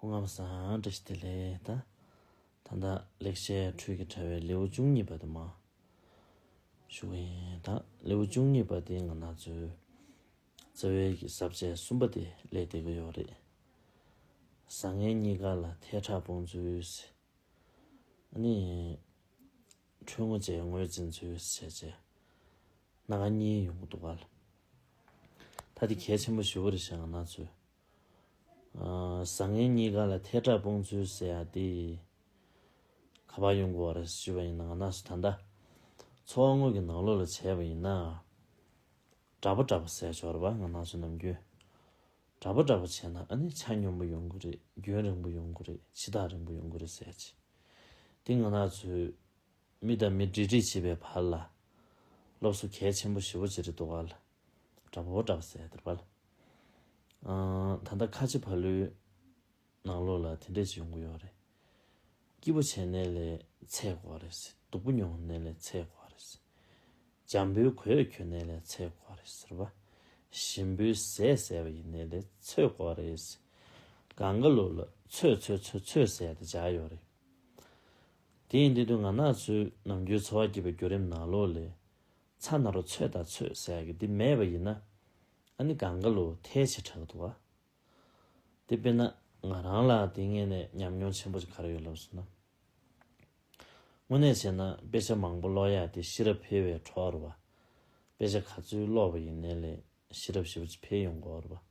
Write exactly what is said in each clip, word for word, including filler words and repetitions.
སྐུ་ཁམས་བཟང་། བཀྲ་ཤིས་བདེ་ལེགས། ད་ད་ལྟ་ལེགས་བཤད་འཕྲུལ་གྱི་དྲ་བའི་ལེའུ་བཅུ་གཉིས་པ་དེ་མར་ཞུ་གི་ཡིན། ད་ལེའུ་བཅུ་གཉིས་པ་དེ་ང་རང་ཚོའི་རྩ་བའི་གི་ས་བཅད་གསུམ་པ་དེ་སླེབས་བསྡད་ཀྱི་ཡོད་རེད། བཟང་ངན་གཉིས་ཀ་ལ་ཐལ་དྲགས་སྤོང་ཚུལ། ཨ་ནི། འཁྲུལ་ངོ་བཅས་ངོས་འཛིན་ཚུལ་བྱས་བྱས། སྣ་ཁ་གཉིས་ཡོང་གི་འདུག་ག་ལ། ད་དེ་གལ་ཆེན་པོ་ཞེ་པོ་རེད་ཤག་ང་རང་ཚོས། ཨ། བཟང་ངན་གཉིས་ཀ་ལ་ཐལ་དྲགས་སྤོང་ཚུལ་ཟེར་ཡ་དེ། ག་པར་ཡོང་གི་ཡོད་རེད་ཞུས་པ་ཡིན་ན། ང་རང་ཚོ་ད་ལྟ་འཚོ་བ་དངོས་ཀྱི་ནང་ལོགས་ལ་བྱས་པ་ཡིན་ན། དྲག་པོ་དྲག་པོ་ཟེར་ཡ་ཅིག་ཡོད་རེད་པ། ང་རང་ཚོ་ནམ་རྒྱུན། དྲག་པོ་དྲག་པོ་བྱས་ན་ཨ་ནི་ཆ་སྙོམས་པོ་ཡོང་གི་རེད། རྒྱུན་རིང་པོ་ཡོང་གི་རེད། ཕྱི་ཐག་རིང་པོ་ཡོང་གི་རེད་ཟེར་ཡ་ཅིག་དེ་ང་རང་ཚོའི་མི་དང་མི་འབྲེལ་འདྲིས་བྱེད་པའི་བར་ལ་སློབ་གསོ་གལ་ཆེན་པོ་ཞེ་པོ་ཅིག་རེད་འདུག་ག་ལ། དྲག་པོ་དྲག་པོ་ཟེར་ཡ་དེ་རེད་པ་ལ། ཨང་། ད་ལྟ་ཁ་ཆེ་ཕ་ལོའི་ནང་ལོགས་ལ་དེ་འདྲས་ཅིག་ཡོང་གི་ཡོད་རེད། སྐྱིད་པོ་བྱས་ནའི་ལས་ཚད་དགོས་རེད། སྡུག་པོ་མྱོང་ནའི་ལས་ཚད་དགོས་རེད། འཇམ་པོའི་གོས་གྱོན་ནའི་ལས་ཚད་དགོས་རེད་ཟེར་བ། ཞིམ་པོའི་ཟས་ཟས་པ་ཡིན་ནའི་ལས་ཚོད་དགོས་རེད། སྒང་ག་ལོགས་ལ་ཚོད་ཚོད་ཚོད་ཚོད་ཟེར་ཡ་དེ་སྦྱར་ཡོད་རེད། དེ་ཡིན་དུས་དུས་ང་རང་ཚོའི་ནམ་རྒྱུན་འཚོ་བ་སྐྱིད་པའི་བརྒྱུད་རིམ་ནང་ལོགས་ལ། ཚ་ན་རོ་ཚོད་དང་ཚོད་ཟེར་ཡ་གི་འདི་མེད་པ་ཡིན་ན། ཨ་ནི་སྒང་ག་ལོགས་ཐལ་ཆེ་དྲགས་འདུག་ག་དེ་དཔེར་ན་ང་རང་ལ་དེ་སྔོན་ནས་ཉམས་མྱོང་ཆེན་པོ་ཅིག་ག་རེ་ཡོད་ལབ་སོང་ན། དངོས་གནས་བྱས་ན་དཔེ་ཆ་མང་པོ་ཀློག་ཡག་དེ་ཤེས་རབ་འཕེལ་བའི་གྲོགས་རེད་པ། དཔེ་ཆ་ག་ཚོད་ཀློག་པ་ཡིན་ནའི་ལས་ཤེས་རབ་ཞེ་པོ་ཅིག་འཕེལ་ཡོང་གི་ཡོད་རེད་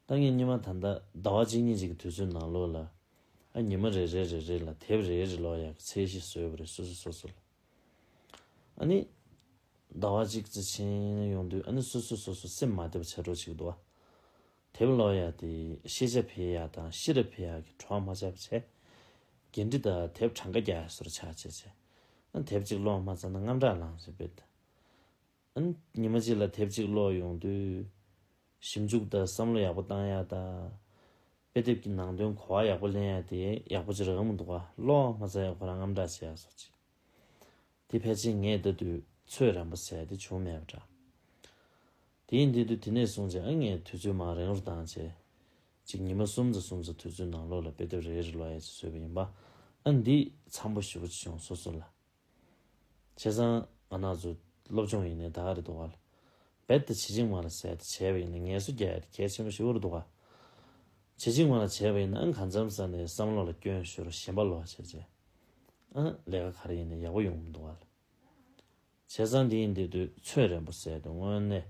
པ། ད་ངས་སྔོན་མ་ད་ལྟ་ཟླ་བ་གཅིག་གཉིས་ཅིག་གི་དུས་ཚོད་ནང་ལོགས་ལ། ཨ། ཉི་མ་རེ་རེ་རེ་རེ་ལ་དེབ་རེ་རེ་ཀློག་ཡག་གི་ཚད་གཞི་བཟོས་པ་རེད། སོ་སོ་སོ་སོ་ལ། ཨ་ནི། ཟླ་བ་གཅིག་ཙམ་ཕྱིན་ཡོང་དུས་ཨ་ནི་སོ་སོ་སོ་སོ་སེམས་མ་བདེ་བ་ཆགས་འགྲོ་ཅིག་འདུག་ག་དེབ་ཀློག་ཡག་དེ་ཤེས་བྱ་འཕེལ་ཡག་དང་ཤེས་རབ་འཕེལ་ཡག་གི་གྲོགས་མ་ཆགས་པ་བྱས། འགན་འཁྲི་དང་དེབ་གྲངས་ཀ་རྒྱག་ཡག་བཟོ་འདྲ་ཆགས་བྱས་བྱས། ཨ། དེབ་གཅིག་ཀློག་མ་ཚར་ན་དངངས་སྐྲག་ལངས་བྱས་པས། ཨ་ནི་ཉི་མ་གཅིག་ལ་དེབ་གཅིག་ཀློག་ཡོང་དུས། ཞིབ་འཇུག་དང་བསམ་བློ་ཡག་པོ་བཏང་ཡག་དང་། དཔེ་དེབ་ཀྱི་ནང་དོན་གོ་བ་ཡག་པོ་ལེན་ཡག་དེ་ཡག་པོ་ཅིག་རག་གི་མི་འདུག་ག་ཀློག་མ་ཚར་ཡག་ཁོ་རང་དངངས་སྐྲག་བྱེད་ཡག་བཟོ་ཅིག་དེ་ཕལ་ཆེར་ངས་ལྟ་དུས་ཚོད་རན་པོ་ཟེར་ཡག་དེ་བྱུང་མེད་པ་འདྲ། དེ་ཡིན་དུས་དེ་ནས་བཟུང་བྱས་ཨ་ངས་དུས་ཚོད་མར་རིང་རུ་བཏང་བྱས། གཅིག་ཉི་མ་གསུམ་ཙམ་གསུམ་ཙམ་དུས་ཚོད་ནང་ལོགས་ལ་དཔེ་དེབ་རེ་རེ་ཀློག་ཡག་ཅིག་བཟོས་པ་ཡིན་པ། ཨ། འདི་འཚམ་པོ་ཞེ་པོ་ཅིག་བྱུང་སོ་སོ་ལ། བྱས་ཙང་ང་རང་ཚོ་སློབ་སྦྱོང་ཡིན་ནའི་ད་ག་རེ་འདུག་ག་ལ། རྦད་དེ་ཇི་གཅིག་མ་ལ་ཟེར་ཏེ་བྱས་པ་ཡིན་ན་ངལ་གསོ་རྒྱག་ཡ་དེ་གལ་ཆེན་པོ་ཞེ་པོ་རེད་འདུག་ག་ཇི་གཅིག་མ་ལ་བྱས་པ་ཡིན་ན་ཨང་གང་འཚམ་ས་ནས་བསམ་བློ་ལ་སྐྱོན་ཤོར་གཞན་པ་ལོག་བྱས་བྱས། ཨང་ལས་ཀ་ག་རེ་ཡིན་ནའི་ཡག་པོ་ཡོང་མི་འདུག་ག་ལ། བྱས་ཙང་འདི་ཡིན་དེ་དུས་ཚོད་རན་པོ་ཟེར་དུས་དངོས་གནས་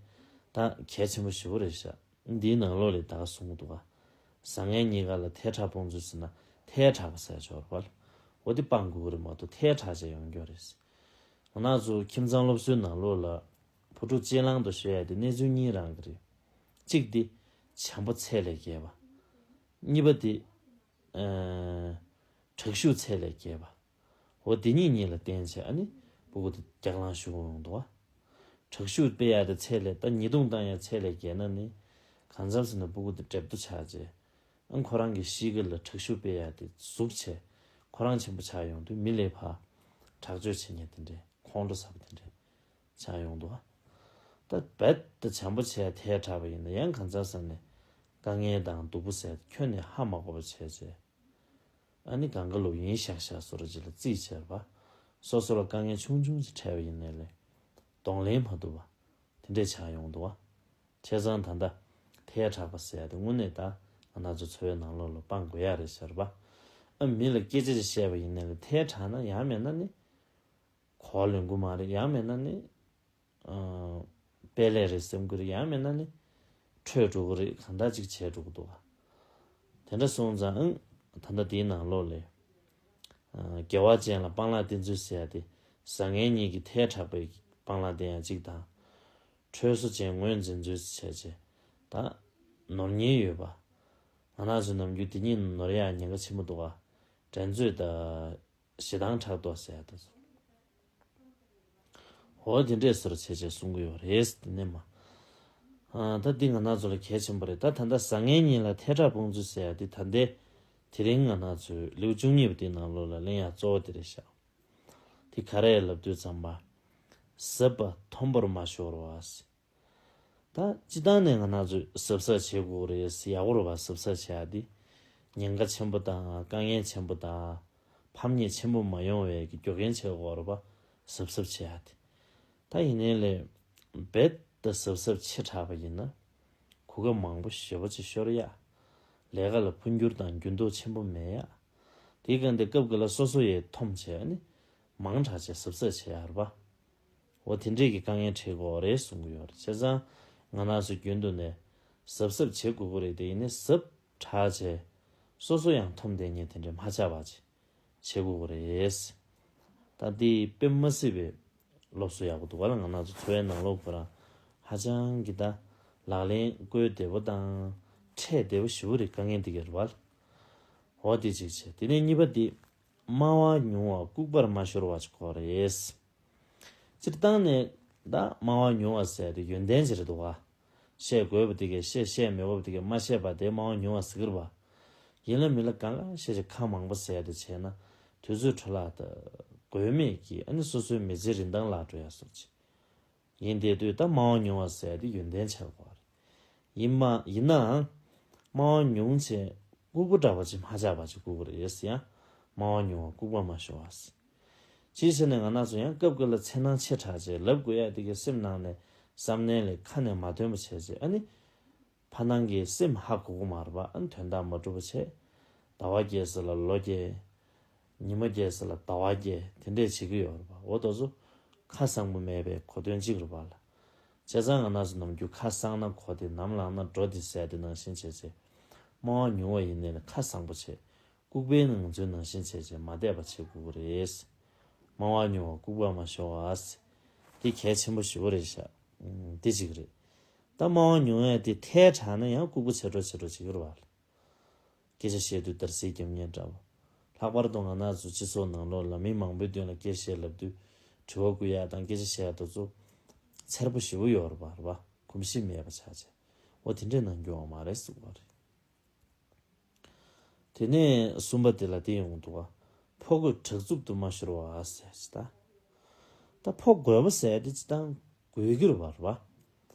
ད་གལ་ཆེན་པོ་ཞེ་པོ་རེད་ཤག་འདིའི་ནང་ལོགས་ལ་ད་ག་གསུང་གི་འདུག་ག་བཟང་ངན་གཉིས་ཀ་ལ་ཐལ་དྲགས་སྤོང་ཚུལ་ཟེར་ན་ཐལ་དྲགས་པ་ཟེར་ཆོག་རེད་པ། འོ་དེ་སྤང་དགོས་ཀྱི་རེད་མ་གཏོགས་ཐལ་དྲགས་བྱས་ཡོང་རྒྱུ་རེད། ང་རང་ཚོ་ཁྱིམ་ཚང་སློབ་གསོའི་ནང་ལོགས་ལ་བུ་ཕྲུག་གཅེས་ལང་དུ་བཤད་ཡ་དེ་གནས་ཚུལ་གཉིས་རང་གི་རེད། གཅིག་དེ་བྱམས་པོ་ཚད་ལས་བརྒལ་བ། གཉིས་པ་དེ། ཨ། དྲག་ཤུགས་ཚད་ལས་བརྒལ་བ། འོ་དེ་གཉིས་གཉིས་ལ་བརྟེན་བྱས་ཨ་ནི་སྤུ་གུ་དེ་རྒྱག་ལངས་ཤུགས་ཡོང་འདུག་བ། དྲག་ཤུགས་སྤེལ་ཡ་དེ་ཚད་ལས་ད་ཉེས་རྡུང་བཏང་ཡ་ཚད་ལས་བརྒལ་ན་ནི། གང་འཚམ་ཟེར་ན་སྤུ་གུ་དེ་བགྲེས་པོ་ཆགས་བྱས། ཨ་ཁོ་རང་གི་གཤིས་ཀ་ལ་དྲག་ཤུགས་སྤེལ་ཡ་དེ་ཟུག་བྱས། ཁོ་རང་ཆེན་པོ་ཆགས་ཡོང་དུས་མི་ལས་ཕར་དྲག་སྤྱོད་བྱེད་མཁན་དེ་འདྲས་ཁོང་ཁྲོ་ཟ་བ་དེ་འདྲས་ཆགས་ཡོང་འདུག་བ། ད་རྦད་དེ་བྱམས་པོ་བྱས་ཐལ་དྲགས་པ་ཡིན་ན་ཡང་གང་འཚམ་ཟེར་ནས་དཀའ་ངལ་དང་སྡུག་པོ་ཟེར་ཁྱོན་ནས་ཧ་མ་གོ་བ་བྱས་བྱས། ཨ་ནི་གང་ག་ལོག་ཡིན་ཤག་ཤག་བཟོ་འདྲ་ཅིག་ལ་རྩིས་བྱས་པ། སོ་སོ་ལ་དཀའ་ངལ་ཆུང་ཆུང་ཅིག་འཕྲད་པ་ཡིན་ནའི་ལས། གདོང་ལེན་མ་ཐུབ་པ། དེ་འདྲས་ཆགས་ཡོང་འདུག་བ། བྱས་ཙང་ད་ལྟ་ཐལ་དྲགས་པ་ཟེར་ཡ་དེ་དངོས་གནས་ད་ང་རང་ཚོ་འཚོ་བའི་ནང་ལོགས་ལ་སྤང་དགོས་ཡ་རེད་ཤག་རེད་པ། ཨ་མི་ལ་སྐད་ཆ་ཅིག་བཤད་པ་ཡིན་ནའི་ལས་ཐལ་དྲགས་ན་ཡང་མེད་ན་ནི། གོ་བ་ལོན་གི་མ་རེད། ཡང་མེད་ན་ནི། ཨ། དཔེ་ལས་རེད་བསམ་གི་རེད། ཡང་མེད་ན་ནི། འཕྲོད་འགྲོ་གི་རེད། གང་ལྟར་ཅིག་བྱས་འགྲོ་གི་འདུག་ག་དེ་འདྲ་སོང་ཙང་ཨང་། ད་ལྟ་དེའི་ནང་ལོགས་ལ། ཨ། དགེ་བ་ཅན་ལ་སྤང་བླང་བསྟེན་ཚུལ་ཟེར་ཡ་དེ། བཟང་ངན་གཉིས་ཀྱི་ཐལ་དྲགས་པའི་སྤང་བླང་བསྟེན་ཡ་གཅིག་དང་། འཕྲོད་བཟོ་ཅན་ངོས་འཛིན་ཚུལ་བྱས་བྱས། ད། ནོར་ཉེན་ཡོད་པ། ང་རང་ཚོ་ནམ་རྒྱུན་དེ་གཉིས་ནོར་ཡ་ཉེན་ཁ་ཆེན་པོ་འདུག་ག་འགྲན་རྩོད་དང་། ཞེ་སྡང་ཕྲག་དོག་ཟེར་ཡ་དེ་ཚོ། འོ་དེ་འདྲས་ཟེར་བྱས་བྱས་གསུང་གི་ཡོད་རེད་དེ་ནས་མ། ཨ། ད་འདི་ང་རང་ཚོ་ལ་གལ་ཆེན་པོ་རེད། ད་ད་ལྟ་བཟང་ངན་གཉིས་ལ་ཐལ་དྲགས་སྤོང་ཚུལ་ཟེར་ཡ་དེ་ད་ལྟའི་དེ་རིང་ང་རང་ཚོའི་ལེའུ་བཅུ་གཉིས་པ་དེའི་ནང་ལོགས་ལ་གླེང་ཡ་གཙོ་བོ་དེ་རེད་ཤག་དེ་ག་རེ་ལབ་དུས་ཙམ་པ། ཟབ་པ་མཐོན་པོར་མ་ཤོར་བ། ད་སྤྱི་བཏང་ནས་ང་རང་ཚོས་གཟབ་གཟབ་བྱེད་དགོས་རེད། ཡག་པོ་རེད་པ། གཟབ་གཟབ་བྱེད་ཡ་དེ། ཉེན་ཁ་ཆེན་པོ་དང་དཀའ་ངལ་ཆེན་པོ་དང་ཕམ་ཉེས་ཆེན་པོ་མ་ཡོང་བའི་གི་རྒྱུ་རྐྱེན་བྱེད་དགོས་རེད་པ། གཟབ་གཟབ་བྱེད་ཡ་དེ། ད་ཡིན་ནའི་ལས་རྦད་དེ་གཟབ་གཟབ་ཆེ་དྲགས་པ་ཡིན་ན། གོ་སྐབས་མང་པོ་ཞེ་པོ་ཅིག་ཤོར་ཡ། ལས་ཀ་ལ་འཕོ་འགྱུར་དང་འགྱུར་ལྡོག་ཆེན་པོ་མེད་ཡ། དེའི་སྒང་དེ་སྐབས་འགའ་ལ་སོ་སོ་ཡི་འཐོམ་བྱས་ནི་མང་དྲགས་བྱས་གཟབ་གཟབ་བྱེད་ཡ་རེད་པ། འོ་དེ་འདྲས་ཀྱི་དཀའ་ངལ་འཕྲད་ཀྱི་ཡོད་རེད་གསུང་གི་ཡོད་རེད། བྱས་ཙང་ང་རང་ཚོ་རྒྱུན་དུ་ནས་གཟབ་གཟབ་བྱེད་དགོས་ཀྱི་རེད། དེ་ཡིན་ནའི་གཟབ་དྲགས་བྱས་སོ་སོ་ཡང་འཐོམ་བསྡད་མཁན་དེ་འདྲས་མ་ཆགས་པ་ཅིག་བྱེད་དགོས་ཀྱི་རེད། ད་འདི་དཔེ་མ་སྲིད་པའི་སློབ་གསོ་ཡག་པོ་འདུག་ག་ལ། ང་རང་ཚོ་འཚོ་བའི་ནང་ལོགས་ཁོ་རང་ཧ་ཅང་གི་ད་ལག་ལེན་བཀོལ་བདེ་པོ་དང་འཕྲད་བདེ་པོ་ཞེ་པོ་རེད། དཀའ་ངལ་འདི་ག་རེད་པ། འོ་དེ་གཅིག་བྱས། དེ་ནས་གཉིས་པ་འདི། སྨྲ་བ་ཉུང་བ་ལྐུགས་པར་མ་ཤོར་བ་ཞིག་དགོས་རེད། སྤྱིར་བཏང་ནས་ད་སྨྲ་བ་ཉུང་བ་ཟེར་དེ་ཡོན་ཏན་ཅིག་རེད་འདུག་ག་བཤད་དགོས་པ་དེ་གས་བཤད། བཤད་མི་དགོས་པ་དེ་གས་མ་བཤད་པ་དེ་སྨྲ་བ་ཉུང་བ་ཟེར་གི་རེད་པ། ཡིན་ལ་མིན་ལ་གང་ག་བཤད་བྱས་ཁ་མང་པོ་ཟེར་དེ་བྱས་ན་དུས་ཚོད་འཕྲོ་བརླག་དང་དགོས་མེད་ཀྱི་ཨ་ནི་སོ་སོའི་མི་ཚེའི་རིན་ཐང་བརླག་འགྲོ་ཡ་སོགས་ཅིག་ཡིན། དེ་དུས་ད་སྨྲ་བ་ཉུང་བ་ཟེར་དེ་ཡོན་ཏན་ཆགས་དགོས་པ་རེད། ཡིན་མ་ཡིན་ནའང་སྨྲ་བ་ཉུང་བྱས་ལྐུགས་པ་འདྲ་བ་ཅིག་མ་ཆགས་པ་ཅིག་དགོས་ཀྱི་རེད་ཟེར། ཡང་སྨྲ་བ་ཉུང་བ་ལྐུགས་པར་མ་ཤོར་བ་ཟེར། ཅིའི་ཕྱིར་ནས་ང་རང་ཚོ་ཡང་སྐབས་འགའ་ལ་འཚེར་སྣང་ཆེ་དྲགས་བྱས་ལབ་དགོས་ཡ་དེ་གའི་སེམས་ནང་ནས་བསམ་ནའི་ལས་ཁ་ནས་མ་ཐོན་པ་བྱས་བྱས། ཨ་ནི་ཕར་ནང་གི་སེམས་ཧ་གོ་གི་མ་རེད་པ། ཨ་ནི་དོན་དག་མ་གྲུབ་པ་བྱས། ཟླ་བ་རྒྱས་ས་ལ་ལོ་རྒྱས། ཉི་མ་རྒྱས་ས་ལ་ཟླ་བ་རྒྱས། དེ་འདྲས་བྱེད་ཀྱི་ཡོད་རེད་པ། འོ་དེ་ཚོ་ཁ་གསང་པོ་མེད་པའི་གོ་དོན་གཅིག་རེད་པ་ལ། བྱས་ཙང་ང་རང་ཚོ་ནམ་རྒྱུན་ཁ་གསང་ན་གོ་བདེ། ནམ་ལངས་ན་འགྲོ་བདེ་ཟེར་དེ་ནང་བཞིན་བྱས་བྱས། སྨྲ་བ་ཉུང་བ་ཡིན་ནའི་ལས་ཁ་གསང་པོ་བྱས། ལྐུགས་པའི་ངང་ཚུལ་ནང་བཞིན་བྱས་བྱས་མ་བསྡད་པ་བྱེད་དགོས་ཀྱི་རེད། སྨྲ་བ་ཉུང་བ་ལྐུགས་པར་མ་ཤོར་བ། དེ་གལ་ཆེན་པོ་ཞེ་པོ་རེད་ཤག་འདི་གཅིག་རེད། ད་སྨྲ་བ་ཉུང་བས་དེ་ཐལ་དྲགས་ན་ཡང་ལྐུགས་པ་ཆེ་འགྲོ་ཆེ་འགྲོ་བྱེད་ཀྱི་རེད་པ། སྐད་ཆ་བཤད་དུས་འདར་སིག་རྒྱབ་མཁན་འདྲ་བོ། ལྷག་པར་དུ་ང་རང་ཚོ་སྤྱི་ཚོགས་ནང་ལོགས་ལ་མི་མང་པོའི་མདུན་ལ་སྐད་ཆ་བཤད་ལབ་དུས་དྲི་བ་བཀོད་ཡ་དང་སྐད་ཆ་བཤད་ཡ་དེ་ཚོ་འཚེར་པོ་ཞེ་པོ་ཡོད་རེད་པ། རེད་པ། གོམས་གཤིས་མེད་པ་ཆགས་བྱས། འོ་དེ་འདྲས་གནང་རྒྱུ་ཡོད་མ་རེད་གསུངས་པ་རེད། དེ་ནས་གསུམ་པ་དེ་ལ་དེ་ཡོང་འདུག་ག་ཕོ་རྒོད་དྲག་རྩུབ་ཏུ་མ་ཤོར་བ་ཟེར་ཅིག་ད། ད་ཕོ་རྒོད་པོ་ཟེར་དེ་ཅི་ལྟར་རྒོད་ཀྱི་རེད་པ། རེད་པ།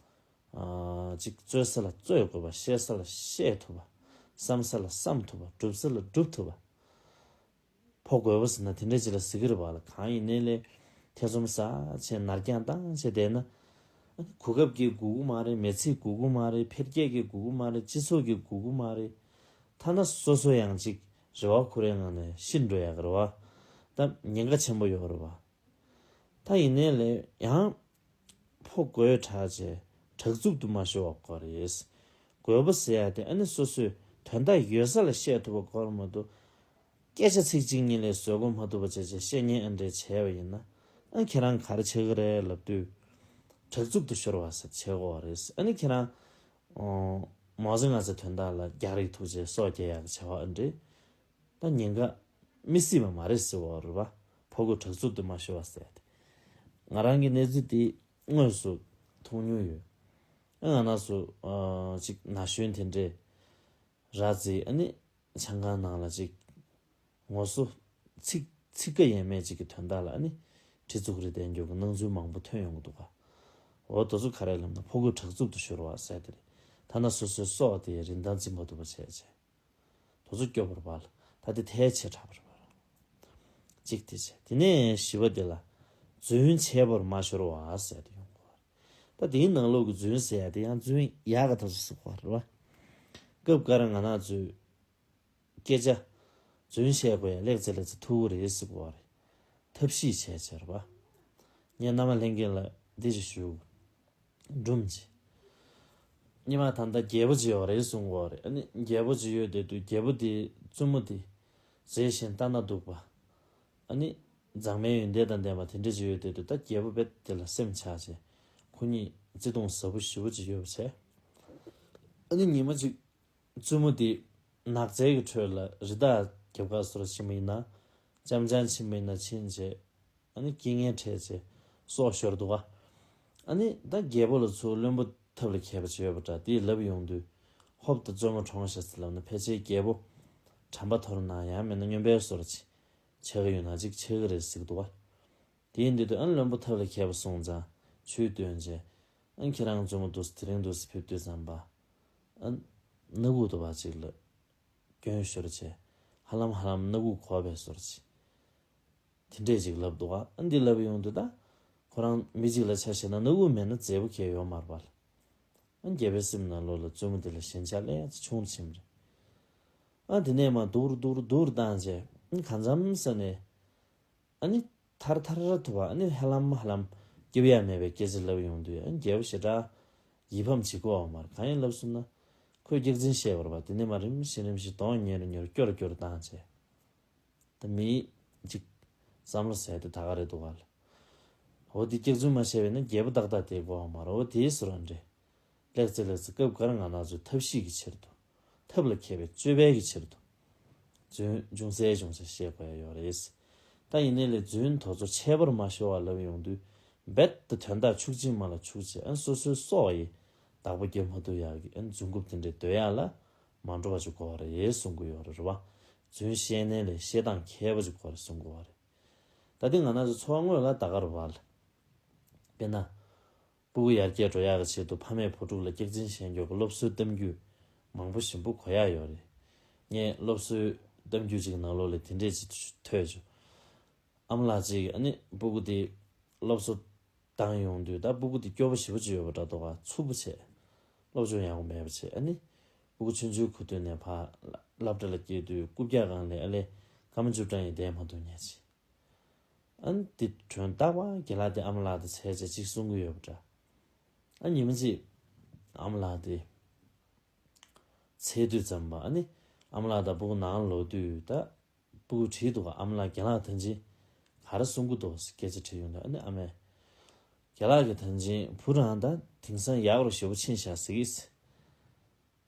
ཨ་ཅིག་རྩོད་ས་ལ་རྩོད་དགོས་པ། བཤད་ས་ལ་བཤད་ཐུབ་པ། བསམ་ས་ལ་བསམ་ཐུབ་པ། སྒྲུབ་ས་ལ་སྒྲུབ་ཐུབ་པ། ཕོ་རྒོད་པོ་ཟེར་ན་དེ་འདྲ་ཅིག་ལ་ཟེར་གྱི་རེད་པ་ལ། གང་ཡིན་ནའི་ལས་ཐེ་ཚོམ་ཟ་བྱས་ནར་འགྱངས་བཏང་བྱས་བསྡད་ན། གོ་སྐབས་ཀྱིས་སྒུག་གི་མ་རེད། མི་ཚེས་སྒུག་གི་མ་རེད། འཕེལ་རྒྱས་ཀྱིས་སྒུག་གི་མ་རེད། སྤྱི་ཚོགས་ཀྱིས་སྒུག་གི་མ་རེད། ཐ་ན་སོ་སོ་ཡང་ཅིག་རེ་བ་ཁུར་བའི་ངང་ནས་ཤི་འགྲོ་ཡག་གི་རེད་པ། ད་ཉེན་ཁ་ཆེན་པོ་ཡོད་རེད་པ། ད་ཡིན་ནའི་ལས་ཡང་ཕོ་རྒོད་དྲགས་བྱས་དྲག་རྩུབ་ཏུ་མ་ཤོར་བ་དགོས་རེད། རྒོད་པོ་ཟེར་ཡ་དེ་ཨ་ནི་སོ་སོས་དོན་དག་ཡོད་ས་ལ་བཤད་ཐུབ་པ་དགོས་རེད་མ་གཏོགས། སྐད་ཆ་ཚིག་གཅིག་གཉིས་ལས་བཟོད་སྒོམ་མ་ཐུབ་པ་བྱས་བྱས་བཤད་ཉན་ཨ་འདྲས་བྱས་པ་ཡིན་ན། ཨ་ཁྱེད་རང་ག་རེ་བྱེད་ཀྱི་རེད་ལབ་དུས། དྲག་རྩུབ་ཏུ་ཤོར་བ་ཟེར་བྱེད་དགོས་པ་རེད། ཨ་ནི་ཁྱེད་རང་། ཨོ། མའོ་ཙེ་ཏུང་ཟེར་དོན་དག་ལ་རྒྱག་རེས་ཐུག་བྱས་སྲོག་སྐྱེལ་ཡག་གི་བྱ་བ་ཨ་འདྲས། ད་ཉེན་ཁ་མི་སྲིད་པ་མ་རེད་ཟེར་བ་རེད་པ། ཕོ་རྒོད་དྲག་རྩུབ་ཏུ་མ་ཤོར་བ་ཟེར་ཏེ། ང་རང་གི་གནས་ཚུལ་དེ་དངོས་སུ་མཐོང་མྱོང་ཡོད། ཨ་ང་རང་ཚོ་ཨ་ཅིག་ན་གཞོན་དེ་འདྲས་ར་བརྩིས། ཨ་ནི་ཆང་ཁང་ནང་ལ་ཅིག་ངོ་སོ་ཚིག་ཚིག་ཀ་ཡས་མས་ཅིག་གི་དོན་དག་ལ་ཨ་ནི་གྲི་བཙུགས་རེས་བསྡད་རྒྱུ་གི་སྣང་ཚུལ་མང་པོ་ཐོན་ཡོང་གི་འདུག་ག་འོ་དེ་ཚོ་ག་རེ་ལབ་ན་ཕོ་རྒོད་དྲག་རྩུབ་ཏུ་ཤོར་བ་ཟེར་དེ་རེད། ཐ་ན་སོ་སོའི་སྲོག་དེ་རིན་ཐང་འཛིན་པ་འདུག་པ་བྱས་བྱས། དེ་ཚོ་སྐྱོ་པོ་རེད་པ་ལ། ད་དེ་ཐལ་ཆེ་དྲགས་པ་རེད་པ། གཅིག་དེ་བྱས། དེ་ནས་བཞི་པ་དེ་ལ། རྫུན་འཆལ་པོར་མ་ཤོར་བ་ཟེར་དེ་ཡོང་གི་རེད། ད་དེའི་ནང་ལོགས་ཀྱི་རྫུན་ཟེར་ཡ་དེ་ཡང་རྫུན་ཡག་ག་ཐག་ཆོད་ཟེར་གྱི་རེད་པ། སྐབས་འགའ་རེ་ང་རང་ཚོས་སྐད་ཆ་རྫུན་བཤད་དགོས་ཡ་ལེགས་ཚེ་ལེགས་ཚེ་ཐུག་གི་རེད་ཟེར་གྱི་རེད། ཐབས་ཤེས་བྱས་བྱས་རེད་པ། ངས་མནའ་མ་ལྷན་རྒྱས་ལ་འདི་ཞིག་ཞུ། སྒྲུང་ཅིག་སྔོན་མ་ད་ལྟ་རྒྱལ་པོ་ཅིག་ཡོད་རེད་གསུང་གི་ཡོད་རེད། ཨ་ནི་རྒྱལ་པོ་ཅིག་ཡོད་བསྡད་དུས་རྒྱལ་པོ་དེའི་བཙུན་མོ་དེ་མཛེས་ཤིང་ལྟ་ན་སྡུག་པ། ཨ་ནི་མཛངས་མའི་ཡོན་ཏན་དང་ལྡན་པ་དེ་འདྲ་ཅིག་ཡོད་བསྡད་དུས། ད་རྒྱལ་པོ་རྦད་དེ་ལ་སེམས་ཆགས་བྱས། ཁོ་གཉིས་བརྩེ་དུང་ཟབ་པོ་ཞེ་པོ་ཅིག་ཡོད་པ་བྱས། ཨ་ནི་ཉི་མ་གཅིག་བཙུན་མོ་དེ་ནགས་ཚལ་གྱི་ཁྲོད་ལ་རི་དྭགས་རྒྱབ་ཁ་སོར་ཕྱིན་པ་ཡིན་ན། འཇམ་འཇམ་ཕྱིན་པ་ཡིན་ན་ཕྱིན་བྱས། ཨ་ནི་རྐྱེན་ངན་འཕྲད་བྱས་སྲོག་ཤོར་འདུག་ག་ཨ་ནི་ད་རྒྱལ་པོ་ལ་ཚུར་བློན་པོ་ཐབས་ལ་མཁས་པ་ཅིག་ཡོད་པ་འདྲ། དེས་ལབ་ཡོང་དུས། ཧོབ་ཏེ་བཙུན་མོ་གྲོངས་ཤག་ཟེར་ལབ་ན། ཕལ་ཆེར་རྒྱལ་པོ་དྲན་པ་ཐོར་ན་ཡང་མིན་ན་སྨྱོན་པའི་སོར་ཅིག་ཆགས་ཀྱི་ཡོད་ན་ཅིག་ཆགས་ཀྱི་རེད་ཟེར་གྱི་འདུག་ག་དེ་ཡིན་དུས་ཨ་ནི་བློན་པོ་ཐབས་ལ་མཁས་པ་སོང་ཙང་ཆོས་སྟོན་བྱས། ཨ་ནི་ཁྱེད་རང་བཙུན་མོ་འདུག་སེ་དེ་རིང་འདུག་སེ་ཕེབས་དུས་ཙམ་པ། ཨ་ནི་སྣ་ཁུག་ཏུ་བ་ཅིག་ལ། སྐྱོན་ཤོར་བྱས། ཧ་ལམ་ཧ་ལམ་སྣ་ཁུག་གོག་པའི་བཟོ་འདྲ་ཅིག་དེ་འདྲས་ཅིག་ལབ་འདུག་ག་ཨ་འདི་ལབ་ཡོང་དུས་ད། ཁོ་རང་མི་གཅིག་ལ་ཆ་བཞག་ན་སྣ་ཁུག་མེད་ན་མཛེས་པོ་གང་ཡང་ཡོད་མ་རེད་པ་ལ། ཨ་རྒྱལ་པོའི་སེམས་ནང་ལོགས་ལ་བཙུན་མོ་དེ་ལ་ཞེན་ཆགས་སླར་ཡང་ཆུང་རུ་ཕྱིན་པ་རེད། ཨ་དེ་ནས་མར་སྡུག་རུ་སྡུག་རུ་སྡུག་རུ་བཏང་བྱས། ཨ་གང་འཚམ་ས་ནས། ཨ་ནི་ཐར་ཐར་ཐུབ་པ། ཨ་ནི་ཧ་ལམ་ཧ་ལམ་སྐྱོབ་ཡ་མེད་པའི་སྐད་ཆ་ལབ་ཡོང་དུས། ཨ་ནི་རྒྱལ་པོ་ཞེ་དྲག་ཡིད་ཕམ་བྱེད་ཀྱི་ཡོད་མ་རེད། གང་ཡིན་ལབ་སོང་ན། ཁོས་སྐྱག་རྫུན་བཤད་པ་རེད་པ། དེ་ནས་མར་རིམ་བཞིན་རིམ་བཞིན་གདོང་ཉེ་རུ་ཉེ་རུ་སྐྱོ་རུ་སྐྱོ་རུ་བཏང་བྱས། ད་མི་གཅིག་བསམ་བློ་ཟད་དེ་ད་ག་རེད་འདུག་ག་ལ། འོ་དེ་སྐྱག་རྫུན་མ་བཤད་པས་ན་རྒྱལ་པོ་ཏག་ཏག་བསྡད་ཀྱི་ཡོད་མ་རེད། འོ་དེའི་ཟུར་ར་འདྲེ། ལེགས་ཚེ་ལེགས་ཚེ། སྐབས་འགར་ང་རང་ཚོའི་ཐབས་ཤེས་ཀྱི་ཕྱིར་དུ། ཐབས་ལ་མཁས་པའི་སྤྱོད་པའི་གི་ཕྱིར་དུ། རྫུན་ཅུང་ཟད་ཅུང་ཟད་བཤད་དགོས་ཡ་ཡོད་རེད། ད་ཡིན་ནའི་ལས་རྫུན་དེ་ཚོ་ཆད་པར་མ་ཤོར་བ་ལབ་ཡོང་དུས། རྦད་དེ་དོན་དག་འཕྱུག་ཅིག་མ་ལ་འཕྱུག་ཅིག་ཨ་ནི་སོ་སོའི་སྲོག་ཡི་བདག་པོ་རྒྱབ་མ་ཐུབ་ཡག་གི་ཨ་ནི་རྫུན་རྐུབ་དེ་འདྲས་སྡོད་ཡག་ལ་མ་འགྲོ་བ་ཅིག་དགོས་རེད་གསུང་གི་ཡོད་རེད་པ། རྫུན་བཤད་ནའི་ལས་བཤད་སྟངས་མཁས་པ་ཅིག་དགོས་རེད་གསུང་གི་ཡོད་རེད། ད་དེ་ང་རང་ཚོ་འཚོ་བ་དངོས་ལ་ད་ག་རེད་པ་ལ། དཔེར་ན། སྤུ་གུ་ཡར་རྒྱས་འགྲོ་ཡག་གི་ཆེད་དུ་ཕ་མས་བུ་ཕྲུག་ལ་སྐྱག་རྫུན་བཤད་རྒྱུ་གི་སློབ་གསོའི་གཏམ་རྒྱུད་མང་པོ་ཞིམ་པོ་གོ་ཡག་ཡོད་རེད། ངས་སློབ་གསོའི་གཏམ་རྒྱུད་ཅིག་ནང་ལོགས་ལ་དེ་འདྲས་ཅིག་ཐོས་བྱུང་། ཨ་མ་ལགས་ཅིག་ཨ་ནི་སྤུ་གུ་དེ་སློབ་གསོ་བཏང་ཡོང་དུས། ད་སྤུ་གུ་དེ་སྐྱོ་པོ་ཞེ་པོ་ཅིག་ཡོད་པ་འདྲ་འདུག་ག་འཚུབ་པོ་བྱས། སློབ་སྦྱོང་ཡག་པོ་མེད་པ་བྱས། ཨ་ནི་སྤུ་གུ་ཆུང་ཆུང་ཁུ་ཐུག་ནས་ཕར་སློབ་གྲྭ་ལ་སྐྱེལ་དུས་རྐུབ་བཀྱག་སྒང་ལ་ཨ་ལས་སྐར་མ་བཅུ་གྲངས་ཡིན་བསྡད་མ་ཐུབ་མཁན་ཅིག་ཨ་ནི་དེ་དྲན་རྟག་པར་རྒན་ལགས་དེ་ཨ་མ་ལགས་དང་འཕྱད་བྱས་ཅིག་གསུང་གི་ཡོད་པ་འདྲ། ཨ་ཉི་མ་གཅིག་ཨ་མ་ལགས་དེ་འཕྱད་དུས་ཙམ་པ། ཨ་ནི་ཨ་མ་ལགས་དང་སྤུ་གུ་ནང་ལོག་དུས། ད་སྤུ་གུས་དྲིས་འདུག་ག་ཨ་མ་ལགས་རྒན་ལགས་ད་ཅི་ག་རེ་གསུང་གི་འདུག་ཟེར་སྐད་ཆ་དྲིས་ཡོང་དུས། ཨ་ནི་ཨ་མས། རྒན་ལགས་ཀྱིས་ད་ཅི་བུ་རང་ད་དེང་སང་ཡག་རུ་ཞེ་པོ་ཕྱིན་ཤག་ཟེར་གི་ཟེར།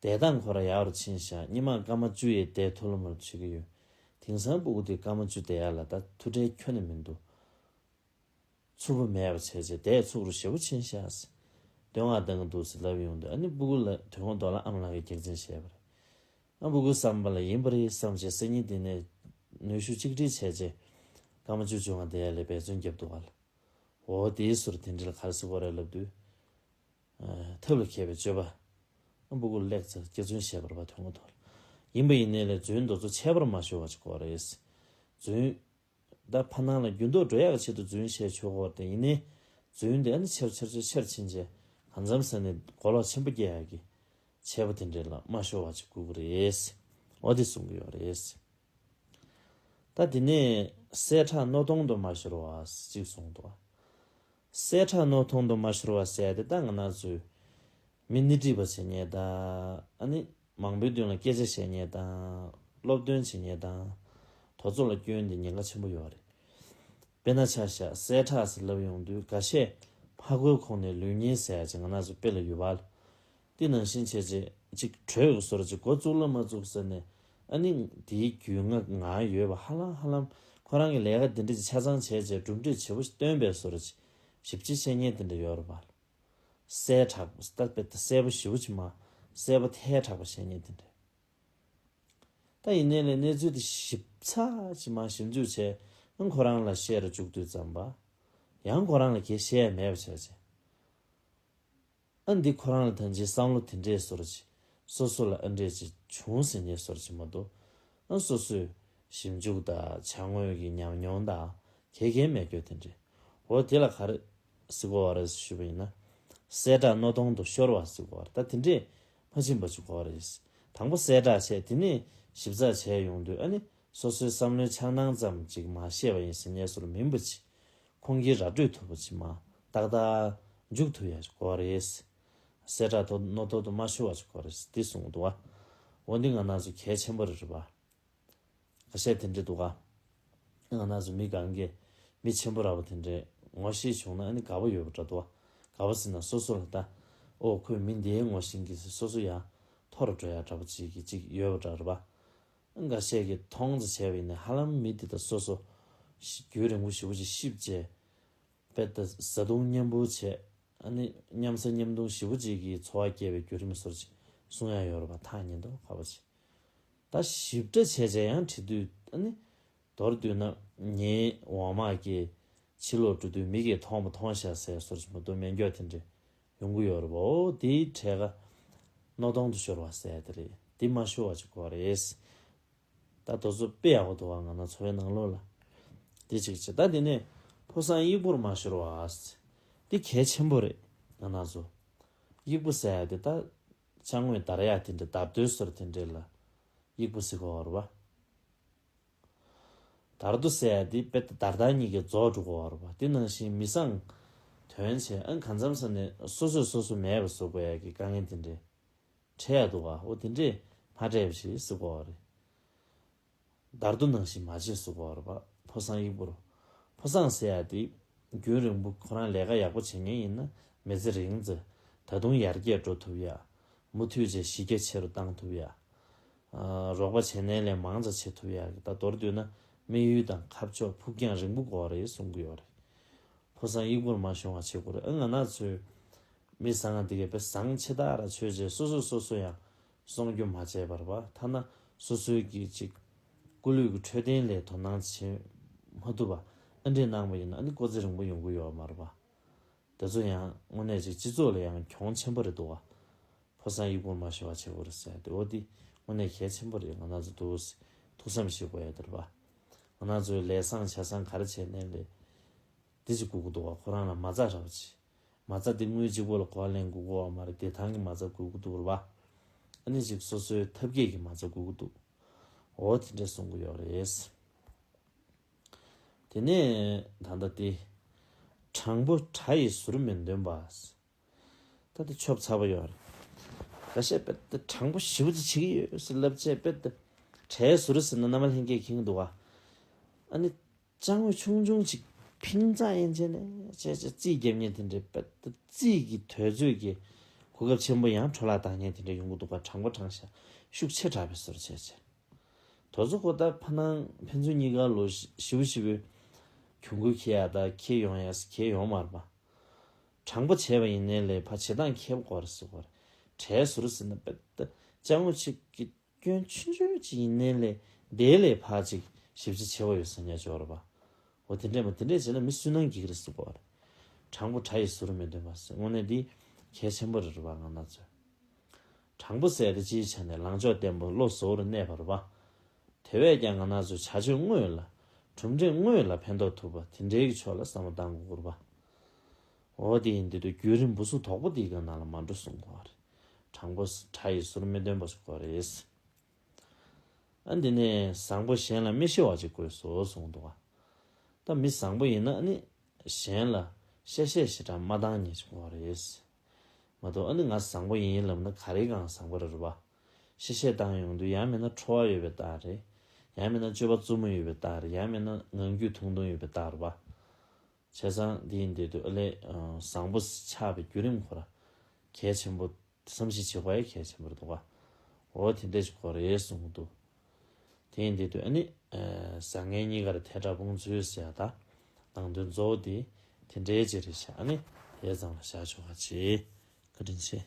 བསྡད་སྟངས་ཁོ་རང་ཡག་རུ་ཕྱིན་ཤག་སྔོན་མ་སྐར་མ་བཅུ་ཡས་བསྡད་ཐུབ་ལོ་མོ་བྱེད་ཀྱི་ཡོད། དེང་སང་སྤུ་གུ་དེ་སྐར་མ་བཅུ་བསྡད་ཡག་ལ་ད་ཐུགས་ཁྲལ་ཁྱོན་ནས་མི་འདུག་ཚུགས་པ་མེད་པ་བྱས་བྱས་བསྡད་ཚུགས་རུ་ཞེ་པོ་ཕྱིན་ཤག་འདོད་བསྔགས་གཏང་གི་འདུག་ཟེར་ལབ་ཡོང་དུས། ཨ་ནི་སྤུ་གུ་ལ་དོན་ངོ་ཐོག་ལ་ཨ་མ་ལགས་ཀྱིས་སྐྱག་རྫུན་བཤད་པ་རེད། ཨ་སྤུ་གུའི་བསམ་པ་ལ་ཡིན་པ་རེད་བསམ་བྱས་སང་ཉིན་དེ་ནས་ནུས་ཤུགས་གཅིག་སྒྲིལ་བྱས་བྱས་སྐར་མ་བཅུ་བཅོ་ལྔ་དེ་ལ་འབད་བརྩོན་བརྒྱབ་འདུག་ག་ལ། འོ་དེའི་ཟུར་དེ་འདྲ་ལ་ག་རེ་ཟེར་དགོས་རེད་ལབ་དུས། ཨ་ཐབས་ལ་མཁས་པའི་སྤྱོད་པ། ཨ་སྤུ་གུ་ལེགས་ཚེ་སྐྱག་རྫུན་བཤད་པ་རེད་པ་དོན་ངོ་ཐོག་ལ། ཡིན་པ་ཡིན་ནའི་ལས་རྫུན་དེ་ཚོ་ཆད་པར་མ་ཤོར་བ་ཅིག་དགོས་རེད། རྫུན། ད་ཕ་ནང་ལ་འགྱུར་ལྡོག་འགྲོ་ཡག་གི་ཆེད་དུ་རྫུན་བཤད་ཆོག་གི་རེད་དེ། ཡིན་ནའི་རྫུན་དེ་ཨ་ནི་ཆེར་ཆེར་ཆེར་ཆེར་ཕྱིན་བྱས་གང་འཚམ་ས་ནས་གོ་ལོག་ཆེན་པོ་སྐྱེ་ཡག་གི་ཆད་པ་དེ་འདྲ་ལ་མ་ཤོར་བ་ཅིག་དགོས་ཀྱི་རེད། འོ་དེ་གསུང་གི་ཡོད་རེད། ད་དེ་ནས་གསལ་དྲགས་རྣོ་གདོང་དུ་མ་ཤོར་བ་ཅིག་གསུངས་འདུག་གསལ་དྲགས་རྣོ་གདོང་དུ་མ་ཤོར་བ་ཟེར་ཡ་དེ་ད་ང་རང་ཚོས་མི་སྣེ་ཁྲིད་པ་བྱེད་མཁན་དང་། ཨ་ནི་མང་པོའི་མདུན་ལ་སྐད་ཆ་བཤད་མཁན་དང་། སློབ་སྟོན་བྱེད་མཁན་དང་། དེ་ཚོ་ལ་སྐྱོན་དེ་ཉེན་ཁ་ཆེན་པོ་ཡོད་རེད། དཔེར་ན་ཆ་བཞག་གསལ་དྲགས་ཟེར་ལབ་ཡོང་དུས་འགའ་ཤས་ཕ་རྒོལ་ཁོག་ནས་ལུས་ངན་ཟེར་ཡ་ཅིག་ང་རང་ཚོ་དཔེ་ལ་ཡོད་པ། དེ་ནང་བཞིན་བྱས་རྗེས་ཅིག་བྲོས་ཡོད་བཟོ་འདྲ་ཅིག་འགོ་བཙུགས་ལ་མ་བཙུགས་ས་ནས། ཨ་ནི་དེའི་རྒྱུས་མངའ་ང་ཡོད་པ་ཧ་ལམ་ཧ་ལམ་ཁོ་རང་གི་ལས་ཀ་འདི་འདྲ་ཅིག་ཆ་ཚང་བྱས་རྗེས་གྲུབ་འབྲས་ཇེ་པོ་ཞིག་སྟོན་པའི་བཟོ་འདྲ་ཅིག་ཞིབ་དཔྱད་བྱེད་མཁན་དེ་འདྲ་ཡོད་རེད་པ། གསལ་དྲགས་ད་དཔེ་ད་གསལ་པོ་ཞེ་པོ་ཅིག་མ། གསལ་པོ་ཐལ་དྲགས་པ་བཤད་མཁན་དེ་འདྲ། ད་ཡིན་ནའི་ལས་གནས་ཚུལ་དེ་ཞིབ་ཚགས་ཅིག་མ་ཞིབ་འཇུག་བྱས། ཨང་ཁོ་རང་ལ་བཤད་རུ་བཅུག་དུས་ཙམ་པ། ཡང་ཁོ་རང་ལ་གལ་བཤད་ཡ་མེད་པ་བྱས་བྱས། ཨ་འདི་ཁོ་རང་ལ་ད་ཅི་བསམ་བློ་དེ་འདྲས་བཟོ་འདྲ་ཅིག་སོ་སོ་ལ་ཨ་འདྲས་ཅིག་བྱུང་ཟེར་མཁན་བཟོ་འདྲ་ཅིག་མ་གཏོགས། ཨ་སོ་སོས་ཞིབ་འཇུག་དང་བྱ་དངོས་ཀྱི་ཉམས་མྱོང་དང་གལ་གལ་མེད་རྒྱུ་དེ་འདྲས། འོ་དེ་ལ་ག་རེ་ཟེར་དགོས་པ་རེད་ཞུས་པ་ཡིན་ན། གསལ་དྲགས་རྣོ་གདོང་དུ་ཤོར་བ་ཟེར་དགོས་པ་རེད། ད་དེ་འདྲས་མ་ཕྱིན་པ་ཅིག་དགོས་པ་རེད། དང་པོ་གསལ་དྲགས་བྱས། དེ་ནས་ཞིབ་ཚགས་བྱས་ཡོང་དུས། ཨ་ནི་སོ་སོའི་བསམ་བློའི་འཆར་སྣང་ཙམ་ཅིག་མ་བཤད་པ་ཡིན་ཟེར་མཁན་བཟོ་འདྲ་མིན་པ་ཅིག་ཁོང་གིས་ར་སྤྲོད་ཐུབ་པ་ཅིག་མ་ཏག་ཏག་འཇུག་ཐུབ་ཡ་ཅིག་དགོས་རེད། གསལ་དྲགས་རྣོ་གདོང་དུ་མ་ཤོར་བ་ཅིག་དགོས་རེད་འདི་གསུངས་འདུག་བ། འོ་འདི་ང་རང་ཚོ་གལ་ཆེན་པོ་རེད་པ། ཁ་ཤས་དེ་འདྲ་འདུག་ག་ང་རང་ཚོ་མི་གང་གས་མི་ཆེན་པོ་ར་བ་དེ་འདྲས་ངོ་ཤེས་བྱུང་ན་ཨ་ནི་དགའ་པོ་ཡོད་པ་འདྲ་འདུག་བ། དགའ་པོ་ཟེར་ན་སོ་སོ་ལ་ད། ཨོ་ཁོས་མི་འདིའི་ངོ་ཤེས་ཀྱི་ཟེར་སོ་སོ་ཡང་མཐོ་རུ་འགྲོ་ཡ་འདྲ་པོ་ཅིག་གི་ཅིག་ཡོད་པ་འདྲ་རེད་པ། འགའ་ཤས་ཀྱིས་མཐོང་ཙམ་བྱས་པ་ཡིན་ན་ཧ་ལམ་མི་དེ་དང་སོ་སོ་རྒྱུན་རིང་པོ་ཞེ་པོ་ཅིག་གཤིབ་བྱས། དཔེ་ལྟ་བཟའ་བཏུང་མཉམ་པོ་བྱས། ཨ་ནི་མཉམ་ཟ་མཉམ་འཐུང་ཞེ་པོ་ཅིག་གི་འཚོ་བ་སྐྱེལ་བའི་བརྒྱུད་རིམ་བཟོ་འདྲ་ཅིག་གསུང་ཡ་ཡོད་རེད་པ། ཐག་ཉེ་མདོག་ཁ་པོ་ཅིག་ད་ཞིབ་ཕྲ་བྱས་བྱས་ཡང་བྲིས་དུས། ཨ་ནི་མདོར་བསྡུས་ན་ངའི་འོག་མ་གི་ཕྱི་ལོགས་འགྲོ་དུས་མིག་གིས་མཐོང་བ་མཐོང་ཤག་ཟེར་བཟོ་འདྲ་ཅིག་མ་གཏོགས་མེད་མཁན་དེ་འདྲ་ཡོང་གི་ཡོད་རེད་པ། འོ་དེའི་གྲས་ཀ་རྣོ་གདོང་དུ་ཤོར་བ་ཟེར་དེ་རེད། དེ་མ་ཤོར་བ་ཅིག་དགོས་རེད། ད་དེ་ཚོ་དཔེ་ཡག་པོ་འདུག་བ། ང་ན་འཚོ་བའི་ནང་ལོགས་ལ་དེ་གཅིག་བྱས། ད་དེ་ནས་ཕོ་བསང་ཡིག་བུར་མ་ཤོར་བ་ཟེར། དེ་གལ་ཆེན་པོ་རེད། ང་ན་ཚོ་ཡིག་བུ་ཟེར་ཡ་དེ་ད་ཅ་དངོས་དར་ཡ་དེ་འདྲ། དར་དུས་སོར་དེ་འདྲས་ལ་ཡིག་བུ་ཟེར་གོ་བ་རེད་བ། དར་དུ་ཟེར་ཡ་དེ་དཔེ་ད་དར་དང་གཉིས་ཀའི་རྫོགས་འགྲོ་གོ་བ་རེད་བ། དེ་ནང་བཞིན་མི་བསང་དོན་བྱས། ཨ་གང་འཚམ་ས་ནས་སོ་སོས་སོ་སོ་མེད་པ་བཟོ་དགོས་ཡ་གི་དཀའ་ངལ་དེ་འདྲས་འཕྲད་ཡ་འདུག་ག་འོ་དེ་འདྲས་མ་འཕྲད་པ་ཞིག་ཟེར་གོ་བ་རེད། དར་དུ་ནང་བཞིན་མ་བྱེད་ཟེར་གོ་བ་རེད་བ། ཕོ་བསང་ཡིག་བུར། ཕོ་བསང་ཟེར་ཡ་དེ་རྒྱུན་རིང་པོ་ཁོ་རང་ལས་ཀ་ཡག་པོ་བྱེད་མཁན་ཡིན་ན་མི་ཚེ་རིང་ཙང་ད་དུང་ཡར་རྒྱས་འགྲོ་ཐུབ་ཡ། མུ་མཐུད་བྱས་གཞི་རྒྱ་ཆེ་རུ་བཏང་ཐུབ་ཡ། ཨ་རོགས་པ་བྱས་ནའི་ལས་མང་ཙམ་བྱེད་ཐུབ་ཡ་གི། ད་མདོར་བསྡུས་ན་དམིགས་ཡུལ་དང་ཁ་ཕྱོགས་ཕུགས་རྒྱང་རིང་པོ་དགོས་རེད་གསུང་གི་ཡོད་རེད། ཕོ་བསང་ཡིག་བུར་མ་ཤོང་བ་བྱེད་དགོས་རེད། ཨ་ང་ན་ཚོས་མི་བསང་ང་དེ་གས་དཔེ་བཟང་ཆེ་ད་ར་ཆོས་བྱས། སོ་སོས་སོ་སོ་ཡང་གསོག་རྒྱུ་མ་བྱས་པར་བ། ཐ་ན་སོ་སོའི་གི་ཅིག་སྐུ་ལུས་ཀྱི་འཕྲོད་བསྟེན་ལ་དོ་སྣང་བྱེད་མ་ཐུབ་པ་ཨ་འདྲས་གནང་བ་ཡིན་ན་ཨ་ནི་སྐུ་ཚེ་རིང་པོ་ཡོང་གི་ཡོད་མ་རེད་བ། དེ་ཚོ་ཡང་དངོས་གནས་ཅིག་སྤྱི་ཚོགས་ལ་ཡང་གྱོང་ཆེན་པོ་རེད་འདུག་བ། ཕོ་བསང་ཡིག་བུར་མ་ཤོར་བ་བྱེད་དགོས་རེད་ཟེར་ཏེ། འོ་དེ་དངོས་གནས་གལ་ཆེན་པོ་རེད། ང་རང་ཚོ་འདུག་ཐུགས་བསམ་བཞེས་དགོས་ཡ་དེ་རེད་བ། ང་རང་ཚོའི་ལས་བསང་བྱ་བསང་ག་རེ་བྱས་ནའི་ལས་དེ་ཅིག་དགོས་ཀྱི་འདུག་བ། ཁོ་རང་ལ་མ་རྩ་རག་པ་ཅིག་མ་རྩ་དེ་དངུལ་གཅིག་པོ་ལ་གོ་བ་ལེན་དགོས་ཀྱི་ཡོད་མ་རེད། བདེ་ཐང་གི་མ་རྩ་དགོས་ཀྱི་འདུག་རེད་བ། ཨ་ནི་ཅིག་སོ་སོའི་ཐབས་མཁས་ཀྱི་མ་རྩ་དགོས་ཀྱི་འདུག་འོ་དེ་འདྲས་གསུང་གི་ཡོད་རེད། དེ་ནས་ད་ལྟ་དེ། དྲང་པོ་དགྲ་ཡི་ཟུར་མི་འདོན་པ། ད་དེ་ཆོབ་ཚ་པོ་ཡོད་རེད། ཁ་ཤས་དཔེ་དེ་དྲང་པོ་ཞེ་པོ་ཅིག་བྱེད་ཀྱི་ཡོད་ཟེར་ལབ་བྱས། དཔེ་དེ་དགྲའི་ཟུར་ཟེར་ན་རྣམ་པ་ལྷན་རྒྱས་མཁྱེན་གྱི་འདུག་ག་ཨ་ནི་ཅ་དངོས་ཆུང་ཆུང་ཅིག་ཕིང་ཙག་ཡན་ཆད་ནས་བྱས་བྱས་རྩིས་རྒྱབ་མཁན་དེ་འདྲའི། དཔེ་དེ་རྩིས་ཀྱི་དུས་ཚོད་ཀྱི་གོ་སྐབས་ཆེན་པོ་ཡང་འཕྲོ་བརླག་བཏང་མཁན་དེ་འདྲ་ཡོང་གི་འདུག་ག་དྲང་པོ་དྲང་བཞག་ཤུགས་ཆེ་དྲགས་པའི་ཟུར་བྱས་བྱས། དེ་ཚོ་ཁོ་ད་ཕ་ནང་ཕན་ཚུན་གཉིས་ཀ་ལོ་ཞེ་པོ་ཞེ་པོའི་གྱོང་གུད་འཁྱེར་ཡ་ད་འཁྱེར་ཡོང་ཡ་འཁྱེར་ཡོང་མ་རེད་པ། དྲང་པོ་བྱས་པ་ཡིན་ནའི་ལས་ཕར་བྱེད་སྟངས་མཁས་པོ་དགོས་རེད་ཟེར་གོ་རེད། དགྲའི་ཟུར་ཟེར་ན་དཔེ་ད་ཅ་དངོས་གཅིག་གི་སྐྱོན་ཆུང་ཆུང་ཅིག་ཡིན་ནའི་ལས་དེའི་ལས་ཕར་ཅིག་ཞིབ་ཆ་ཆེ་བ་ཡོད་ཟེར་ཉན་ཆོག་རེད་པ། འོ་དེ་འདྲས་མ་དེ་འདྲས་བྱས་ན་མི་སུན་སྣང་སྐྱེ་གི་རེད་ཟེར་གོ་རེད། དྲང་པོ་དགྲ་ཡི་ཟུར་མི་འདོན་པ་ཟེར། དངོས་གནས་འདི་གལ་ཆེན་པོ་རེད་རེད་པ། ང་རང་ཚོས། དྲང་པོ་ཟེར་དེ་སྤྱིའི་ཆ་ནས་ལངས་ཕྱོགས་བརྟན་པོ་བློ་གཟུ་བོར་གནས་པ་རེད་པ། དེ་བས་ཀྱང་ང་རང་ཚོའི་བྱ་སྤྱོད་དངོས་ལ། གྲུབ་འབྲས་དངོས་ལ་ཕན་ཐོགས་ཐུབ་པ་དེ་འདྲའི་གི་ཕྱོགས་ལ་བསམ་བློ་བཏང་དགོས་རེད་པ། འོ་དེ་ཡིན་དུས་བརྒྱུད་རིམ་འབུ་སུ་དོག་པོ་དེའི་སྒང་ནང་ལ་མ་འགྲོ་གསུང་དགོས་པ་རེད། དྲང་པོ་དགྲ་ཡི་ཟུར་མི་འདོན་པ་ཟེར་གོ་རེད། ཨ་འདི་ནས་བཟང་པོ་གཞན་ལ་མི་ཤི་བ་ཅིག་དགོས་སོ་གསུངས་འདུག་ག་ད་མི་བཟང་པོ་ཡིན་ན་ཨ་ནི་གཞན་ལ་གཤེ་གཤེ་ཞེ་དྲག་མ་བཏང་མཁན་ཅིག་དགོས་རེད། མ་གཏོགས་ཨ་ནི་ང་བཟང་པོ་ཡིན་ལབ་ན་ག་རེ་གང་བཟང་པོ་རེད་རེད་པ། གཤེ་གཤེ་བཏང་ཡོང་དུས་ཡང་མིན་ན་ཁྲོ་བ་ཡོད་པའི་རྟགས་རེད། ཡང་མིན་ན་སྤྱོད་པ་རྩུབ་མོ་ཡོད་པའི་རྟགས་རེད། ཡང་མིན་ན་ངང་རྒྱུད་ཐུང་ཐུང་ཡོད་པའི་རྟགས་རེད་པ། བྱས་ཙང་འདི་ཡིན་དུས་དུས་ཨ་ལས་བཟང་པོ་ཆགས་པའི་བརྒྱུད་རིམ་ཁོ་ར་གལ་ཆེན་པོ་བསམ་གཞིག་བྱེད་དགོས་ཡ་གལ་ཆེན་པོ་རེད་འདུག་ག་འོ་དེ་འདྲས་ཞིག་དགོས་རེད་གསུངས་འདུག་དེ་ཡིན་དུས་དུས་ཨ་ནི་བཟང་ངན་གཉིས་ཀར་ཐལ་དྲགས་དཔུང་འཇུག་ཟེར་ཡ་ད་ནང་དོན་གཙོ་བོ་དེ་དེ་འདྲའི་ཅིག་རེད་ཤག་ཨ་ནི་དེ་ཙམ་ལ་བཞག་ཆོག་ག་བྱེད། བཀའ་དྲིན་ཆེ།